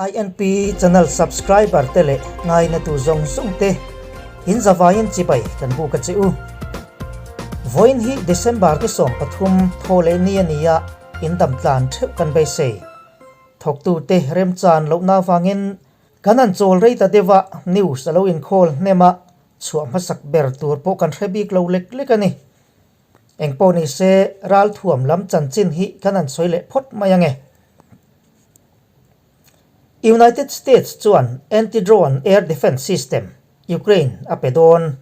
INP channel subscriber te leh ngainatu zawng zawng te in zavaiin chibai kan buk a che u. Vawiin hi December ni 13 thaw leh ni a ni a, in dam tlan theuh kan beisei. Thawktute remchan lohna avangin kan han chawl rei ta deuh a, news a lo inkhawl hnem a, chhuah hmasak ber tur pawh kan hre bik lo lek lek a ni. Engpawh ni se ralthuam lam chanchin hi kan han sawi leh phawt mai ange. United States chuan anti-drone air defence system Ukraine a pe dawn.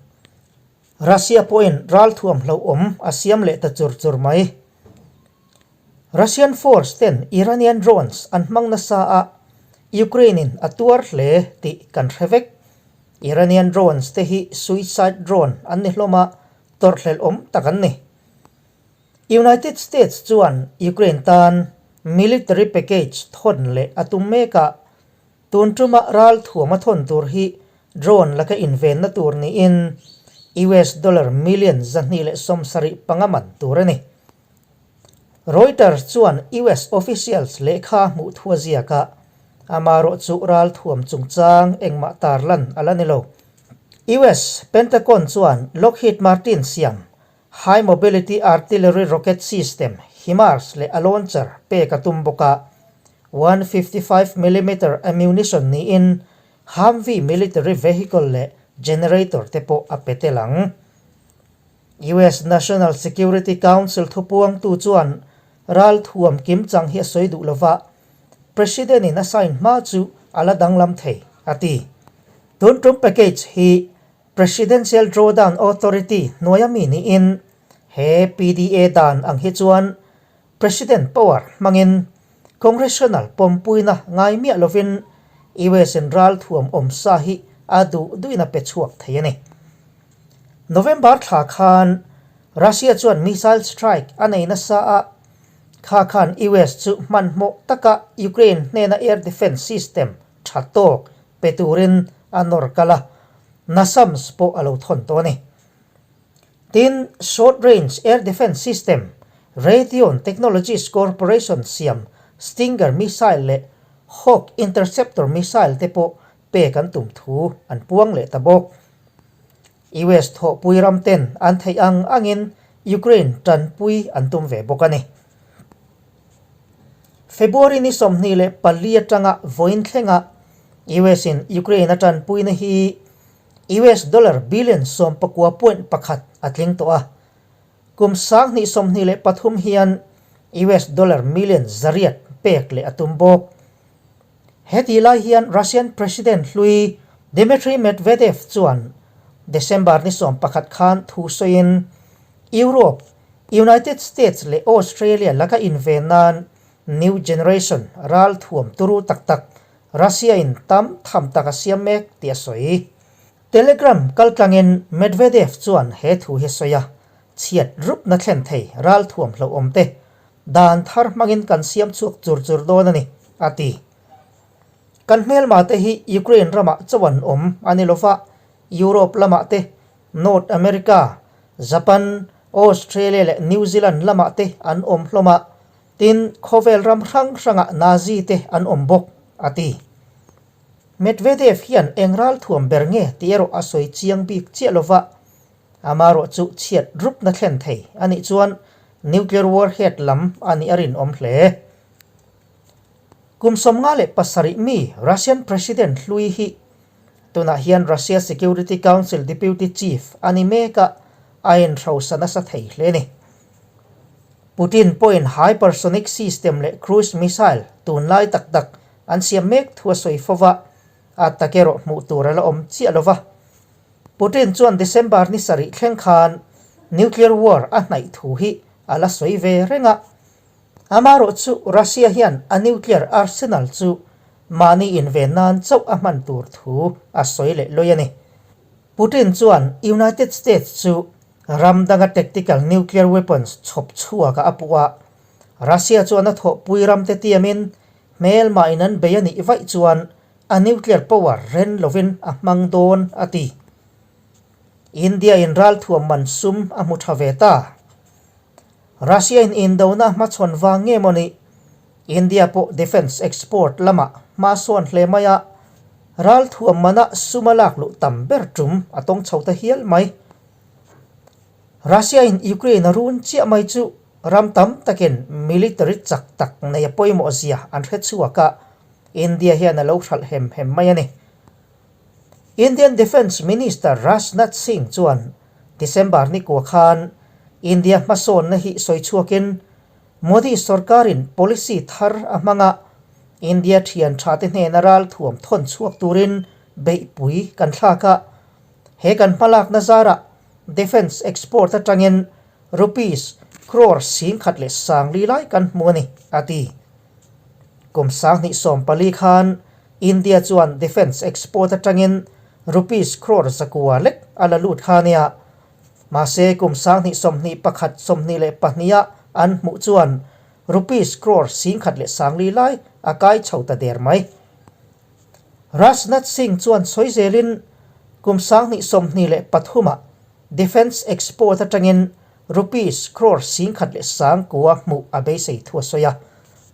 Russia pawhin ralthuam hlauhawm a siam leh ta chur chur mai. Russian force ten Iranian drones an hmang nasa a, Ukraine in a tuar hle tih kan hre vek. Iranian drones te hi suicide drone an ni hlawm a, tawrhhlelh awm tak an ni. United States chuan Ukraine tan military package thawn leh a tum mek a, tun tuma ral thuam a thawn tur hi drone laka invenna tur niin US dollar million 275 man tur a ni. Reuters chuan US officials lehkha hmuh thu a ziak a, amaherawh chu ral thuam chungchang engmah tarlan a la ni lo. US Pentagon chuan Lockheed Martin siam High Mobility Artillery Rocket System, HIMARS, leh a launcher pek a tum bawk a, 155 millimeter ammunition niin Humvee military vehicle leh generator te pawh a pe tel ang. US National Security Council thupuangtu chuan ral thuam kimchang hi a sawi duh lova, President-in a sign hma chu a la danglam thei, a ti. Tun tum package hi Presidential Drawdown Authority hnuaia mi niin he PDA dan ang hi chuan President power hmangin Congressional pawmpuina ngai miah lovin US in ral thuam awm sa hi a duh duhin a pe chhuak thei a ni. November thla khan Russia chuan missile strike a nei nasa a, kha khan US chu hmanhmawh taka Ukraine hnena air defence system tha tawk pe turin a nawr kal a, NASAMS pawh a lo thawn tawh a ni. Tin, Short Range Air Defence System, Raytheon Technologies Corporation siam Stinger missile leh Hawk interceptor missile te pawh pek an tum thu an puang leh ta bawk. US thawhpui ram ten an theih ang angin Ukraine tanpui an tum ve bawk a ni. February ni 24 atanga vawiin thlenga US in Ukraine a tanpuina hi US dollar billion 19.1 a tling tawh a. Kum 2023 hian US dollar million 800 pek leh a tum bawk. Heti lai hian Russian President hlui Dmitry Medvedev chuan December ni 11 khan thu sawiin Europe, United States leh Australia laka inven nan New Generation ral thuam turu tak tak Russia in tam tham tak a siam mek tih a sawi. Telegram kaltlangin Medvedev chuan he thu hi a sawi a, chhiat rupna thlen thei ral thuam hlauhawm te dan thar hmangin kan siam chhuak chur chur dawn a ni, a ti. Kan hmelma te hi Ukraine ramah chauh an awm a ni lova, Europe lamah te, North America, Japan, Australia leh New Zealand lamah te an awm hlawm a, tin, khawvel ram hrang hrangah Nazi te an awm bawk, a ti. Medvedev hian eng ral thuam ber nge tih erawh a sawi chiang bik chiah lova, amaherawh chu chhiat rupna thlen thei a nih chuan nuclear warhead lam a nih a rinawm hle. Kum 57 mi Russian President hlui hi Tunah hian Russia Security Council Deputy Chief a ni mek a, a inhrosa nasa thei hle a ni. Putin pawhin hypersonic system leh cruise missile tunlai tak tak an siam mek thu a sawi fo va, a tak erawh hmuh tur a la awm chiah lo va. Putin chuan December ni sarih thleng khan nuclear war a hnaih thu hi a la sawi ve reng a. Amaherawh chu Russia hian a nuclear arsenal chu mahni inven nan chauh a hman tur thu a sawi leh lawih a ni. Putin chuan United States chu ram danga tactical nuclear weapons chhawp chhuakah a puh a, Russia chuan a thawhpui ramte tiamin hmelmah in an bei a nih vaih chuan a nuclear power ren lovin a hmang dawn a ti. India in ralthuam man sum a hmu tha ve ta. Russia in indona hmachhawn vang nge maw ni? India pawh defence export lamah hma sawn hle mai a, ralthuam mana sum a lak luh tam ber tum a tawng chho ta hial mai. Russia in Ukraine a run chiah mai chu ram tam takin military chak tak nei a pawimawh zia an hre chhuak a, India hian a lo hralh hem hem mai a ni. Indian Defence Minister Rajnath Singh chuan December ni kua khan India hmasawnna hi sawi chhuakin Modi sorkarin policy thar a hmang a, India thian tha te hnena ralthuam thawn chhuak turin beihpui kan thlak a, he kan hmalakna zarah defence export atangin rupees crore 10,040 lai kan hmu a ni, a ti. Kum 2014 khan India chuan defence export atangin rupees crore 900 lek a la lut kha nia. Mahse kum 2021 22 ah an hmuh chuan rupees crore 10,040 lai a kai chho ta der mai. Rajnath Singh chuan sawi zelin kum 2023 ah defence export atangin rupees crore 10,900 hmuh a beisei thu a sawi a.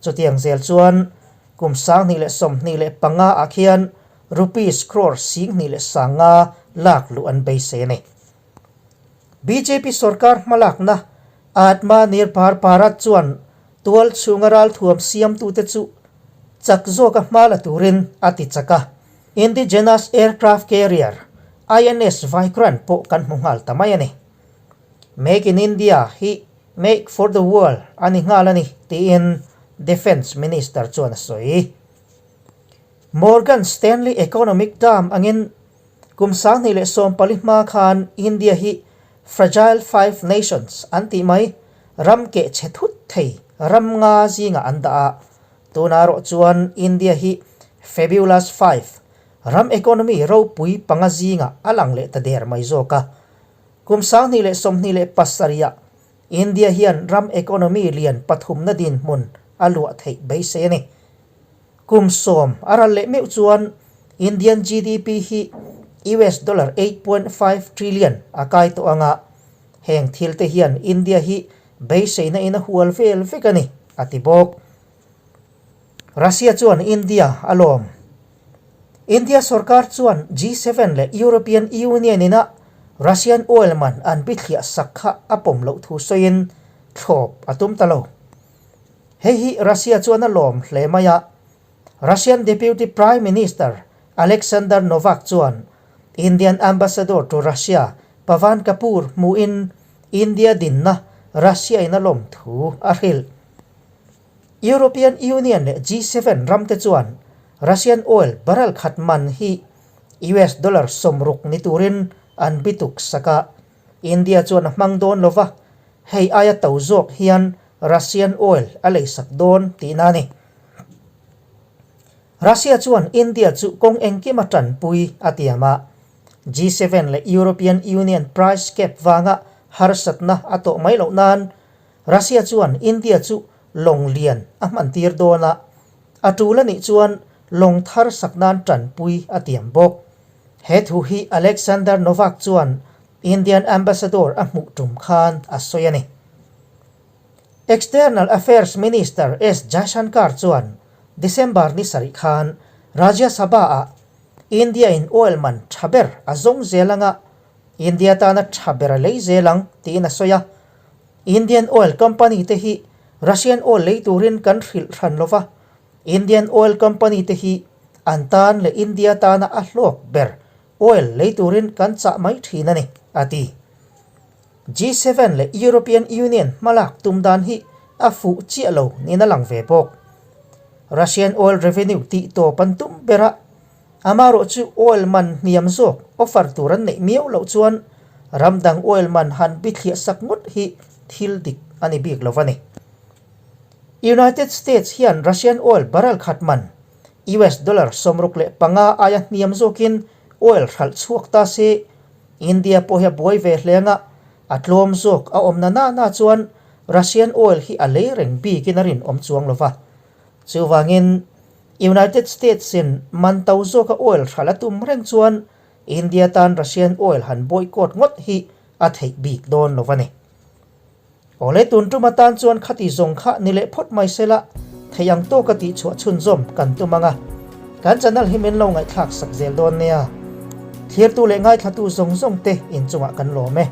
Chutiang zel chuan Kum 2025 ah khian rupees crore 25,000 lak luh an beisei a ni. Bjp sorkar hmalakna Aatma Nirbhar Bharat chuan tual chhunga ralthuam siamtute chu chak zawka hma la turin a ti chak a. Indigenous Aircraft Carrier, INS Vikrant pawh kan hmu nghal ta mai a ni. Make in India hi Make for the world a ni nghal a ni, tiin Defence Minister chuan a sawi. Morgan Stanley Economic Term angin kum 2014 hma khan India hi Fragile Five Nations an tih mai ram keh chhe thut thei ram nga zingah an dah a, tunah erawh chuan India hi Fabulous Five ram economy ropui panga zingah a lang leh ta der mai zawk a. Kum 2027ah India hian ram economy lian pathumna dinhmun a luah theih beisei a ni. Kum sawm a ral leh meuh chuan Indian GDP hi US dollar 8.5 trillion a kai tawh ang a, heng thil te hian India hi beiseina in a hual vel vek a ni, a ti bawk. Russia chuan India a lawm. India sorkar chuan G7 leh European Union ina Russian oil man an bithliah sak kha a pawm loh thu sawiin thlawp a tum ta lo. Hei hi Russia chuan a lawm hle mai a. Russian Deputy Prime Minister Alexander Novak chuan Indian Ambassador to Russia Pavan Kapoor hmuhin India dinna Russia in a lawm thu a hrilh. European Union leh G7 ramte chuan Russian oil barrel khat man hi US dollar 60 ni turin an bituk sak a, India chuan a hmang dawn lo va, hei aia to zawk hian Russian oil a leisak dawn tihna a ni. Russia chuan India chu kawng engkima tanpui a tiam a, G7 leh European Union price cap vanga harsatna a tawh mai loh nan Russia chuan India chu lawng lian a hman tir dawn a, a tul a nih chuan lawng thar sak nan tanpui a tiam bawk. He thu hi Alexander Novak chuan Indian Ambassador a hmuh tum khan a sawi a ni. External Affairs Minister S Jaishankar chuan December ni sarih khan Rajya Sabha-ah India-in oil man tha ber a zawng zel anga India tana tha ber a lei zel ang tiin a sawi a. Indian Oil Company te hi Russian oil lei turin kan hrilh hran lo va, Indian Oil Company te hi an tan leh India tana a hlawk ber oil lei turin kan chah mai thin a ni, a ti. G7 leh European Union hmalak tum dan hi a fuh chiah lo niin a lang ve bawk. Russian oil revenue tih tawp an tum ber a, Amarawh chu oil man hniam zawk offer tur an neih miau loh chuan ram dang oil man han bithliah sak ngawt hi thil dik a ni bik lo a ni. United States hian Russian oil barrel khat man US dollar 65 aia hniam zawkin oil hralh chhuak ta se India pawh hi a buai ve hle anga a tlawm zawk a awmna na na chuan Russian oil hi a lei reng bikin a rinawm chuang lo va. Chuvangin United States in man to zawka oil hralh a tum reng chuan India tan Russian oil han boycott ngawt hi a theih bik dawn lo a ni. Awle tun tum atan chuan khati zawng kha ni leh phawt mai sela theih ang tawka tihchhuah chhunzawm kan tum ang a. Kan channel hi min lo ngaihthlak sak zel dawn nia. Thlirtu leh ngaithlatu zawng zawng te inchungah kan lawm e.